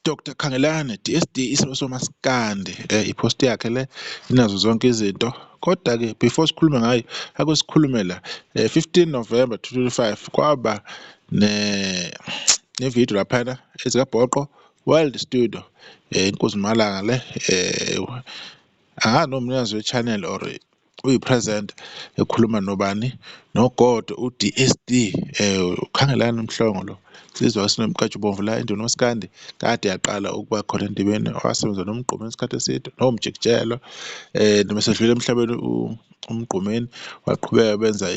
Dr Khangelani DSD isilo somaskandi, i-post yakhe le inazo zonke izinto. Kodwa-ke before sikhulume ngayo, ake sikhulume la. 15 November 2025 kwaba ne-video laphana ezikaBhoqo World Studio, Inkosi Malanga le, angazi noma umnikazi we-channel or uyi-presenter, ekhuluma nobani, noGodo u-DSD, uKhangelani Mhlongo lo insizwa esinomkantshubomvu la endlini uMaskandi kade yaqala ukuba khona endimeni, wasebenza noMgqumeni isikhathi eside noMjikijelo, noma esedlule emhlabeni uMgqumeni waqhubeka benza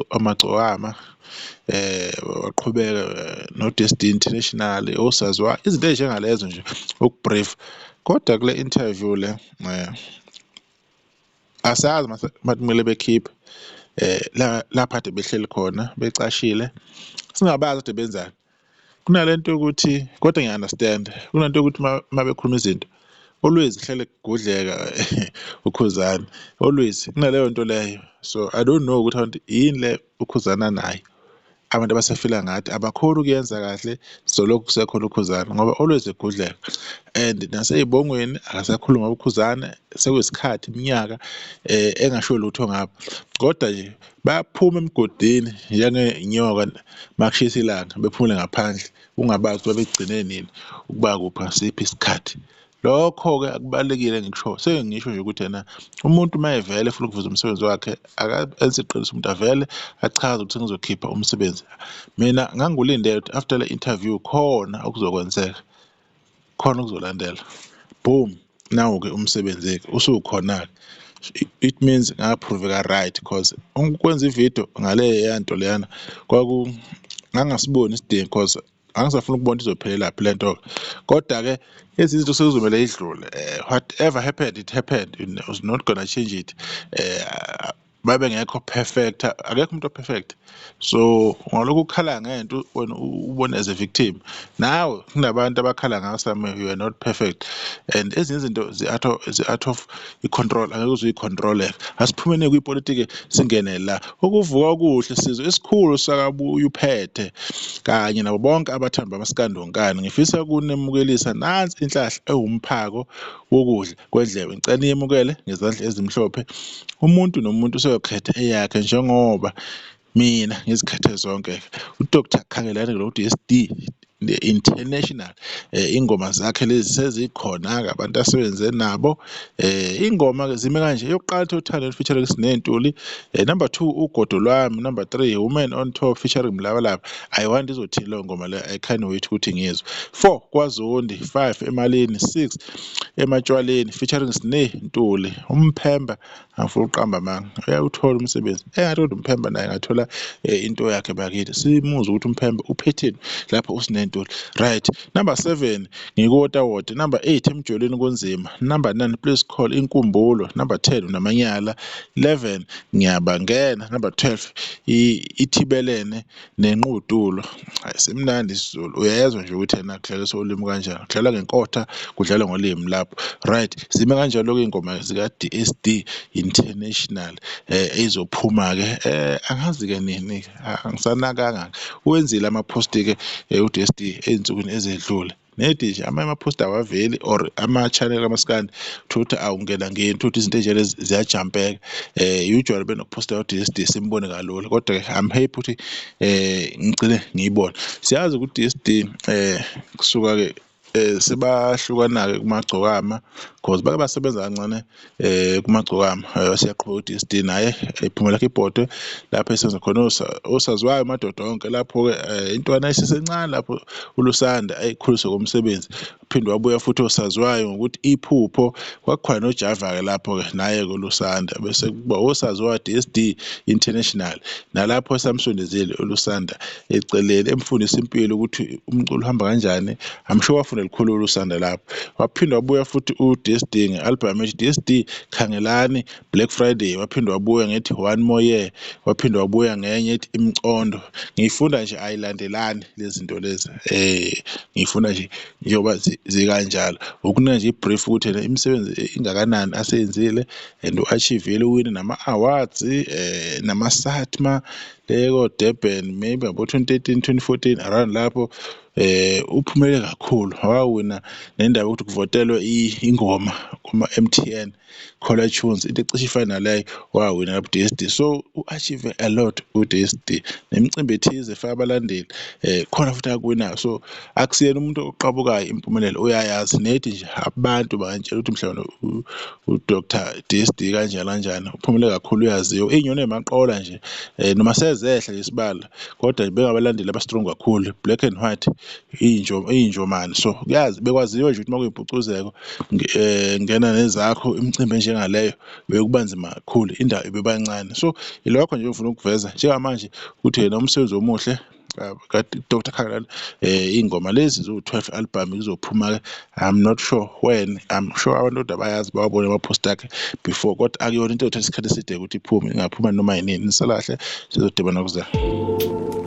amagcokama, waqhubeka no-DSD International, osaziwayo, izinto ey'njengalezo nje uku-brief. Kodwa kule interview le, asazi mase kumele bekhiphe la lapha kade behleli khona becashile, singabazi kade benzani. Kunalento yokuthi kodwa ngiya-understand, kunalento yokuthi uma bekhuluma izinto always kuhlale kugudleka uKhuzani, always kunaleyo nto leyo. So I don't know ukuthi abantu yini le uKhuzani anayo, abantu abasafila ngathi abakhoni ukuyenza kahle, so lokhu kusekhona uKhuzani ngoba always egudleka and nasey'bongweni akasakhulumi ngoba uKhuzani sekuyisikhathi iminyaka engasho lutho ngapha, kodwa nje bayaphuma emgodini njengenyoka makushisa ilanga bephumele ngaphandle, ungabazi ukuthi babegcine nini ukuba kuphi ngasiphi isikhathi. Lokho-ke akubalulekile engikushoyo, sengisho nje ukuthi ena umuntu uma evele efuna ukuveza umsebenzi wakhe akenze iqiniso umuntu avele achaze ukuthi ngizokhipha umsebenzi. Mina ngangikulindele ukuthi after le interview khona okuzokwenzeka, khona okuzolandela. Boom, nawu-ke umsebenzi-ke usukhona-ke. It means nga-prove-ka right cause ukwenza ividiyo ngaleya nto leyana kwaku ngangasiboni isidingo cause angisafuna ukubona izophelelaphi le nto. Kodwa-ke ezinye izinto sekuzomele idlule, whatever happened it happened, was not gonna change it. Babengekho perfect, akekho umuntu o-perfect, so ungalokhu ukhala ngento wena ubone as a victim, nawe kunabantu abakhala ngawe somewhere, you are not perfect and ezinye izinto zi-out of i-control, angeke uze uyi-control-e. Asiphumeni kwipolitiki singene la ukuvuka okuhle sizwe esikhulu sakabuya uphethe kanye nabo bonke abathandi bamaskandi wonkana. Ngifisa ukunemukelisa nansi inhlahla ewumphako wokudla kwendlebe, ngicela niyemukele ngezandla ezimhlophe. Umuntu nomuntu useyokhetha eyakhe njengoba mina ngizikhethe zonke. UDr Khangelani lo DSD the international, ingoma zakhe lezi sezikhona-ke abantu asebenze nabo. Ingoma-ke zime kanje: yokuqala ithi Uthando featuring Sinentuli, number 2 Ugodo Lwami, number 3 Woman on Top featuring Mlabalaba. I want izothini leyo ngoma leyo, I can't wait ukuthi ngiyizwe. 4 Kwazondi, 5 Emalini, 6 Ematshwaleni featuring Sne Ntuli. Umphemba angifuni ukuqamba amanga, uyawuthola umsebenzi engathi, kodwa umphemba naye ngathola into yakhe bakithi, simuzwe ukuthi umphemba uphetheni lapho uSine Ntuli. Right, number 7 Ngikuwotawota, number 8 Emjolweni Kunzima, number 9 Please Call Inkumbulo, number 10 Unamanyala, 11 Ngiyabangena, number 12 Ithibelene Nenqudulo. Hayi, simnandi isiZulu, uyayezwa nje ukuthi yena kudlaliswa ulimi kanjani, kudlalwa ngenkotha, kudlalwa ngolimi lapho. Right, zime kanjalo-ke iy'ngoma zika-DSD International, ezophuma-ke angazi-ke nini, angisanakanga. Wenzile ama-post-ke u-DSD ey'nsukwini ezedlule, nedi nje amanye ama-post awaveli or ama-channel kamaskandi uthole ukuthi awungena ngeni, uthole ukuthi izinto ey'njengalezi ziyajampeka. Usually benokuphosta u-DSD simbone kalula, kodwa-ke I'm happy ukuthi ngigcine ngiyibona. Siyazi ukuthi u-DSD kusuka-ke sebahlukana-ke kumagcokama cause bake basebenza kancane kumagcokama, siyaqhubeka u-DSD naye ephumela ibhodwe lapho esenza khona osaziwayo madoda onke lapho-ke, intwana esesencane lapho uLusanda ayikhuliswe ngomsebenzi, phinde wabuya futhi osaziwayo ngokuthi iphupho, kwakukhona noJava-ke lapho-ke naye-ke uLusanda, bese kuba osaziwayo DSD International, nalapho samsondezile uLusanda eceleni emfundisa impilo ukuthi umculo uhamba kanjani. I'm sure wafunda likhulu uLusanda lapho. Waphinde wabuya futhi u-DSD nge-album ethi DSD Khangelani Black Friday, waphinde wabuya ngethi One More Year, waphinde wabuya ngenye ethi Imcondo. Ngiyifunda nje ayilandelani lezi zinto lezi, ngiyifunda nje njengoba zikanjalo, ukunika nje i-brief ukuthi yena imisebenzi ingakanani aseyenzile and u-achieve-ile, uwine nama-awards, nama-SATMA. Le ko-Durban maybe ngabo-2013, 2014 around lapho, uphumelele kakhulu, wawina nendaba yokuthi kuvotelwe ingoma kuma-M_T_N Caller Tunes, into ecishe ifane naleyo wawina lapho u-DSD. So u-achieve a lot u-DSD nemicimbi ethize efaka abalandeli khona futhi akuwinayo. So akusiyena umuntu oqabukayo impumelelo uyayazi nedi nje abantu bangantshela ukuthi mhlawumbe u-Dr DSD kanjani kanjani uphumelele kakhulu uyaziwa. Iy'nyoni ey'maqola nje noma sezehla nje isibalo kodwa bengabalandeli aba-strong kakhulu, black and white iy'njomane. So kuyazi bekwaziwa nje ukuthi uma kuyimpucuzeko ngena nezakho imicimbi enjengaleyo bekuba nzima kakhulu indawo ibiba ncane. So ilokho nje engifuna ukukuveza njengamanje ukuthi yena umsebenzi omuhle ka-Dr Khangelani, iy'ngoma lezi ziwu-12, album izophuma-ke, I'm not sure when. I'm sure abantu kodwa bayazi bawabone ama-post akhe before, kodwa akuyona into ezothatha isikhathi eside ukuthi iphume, ingaphuma noma yinini. Nisala kahle, sizodibana kuzayo.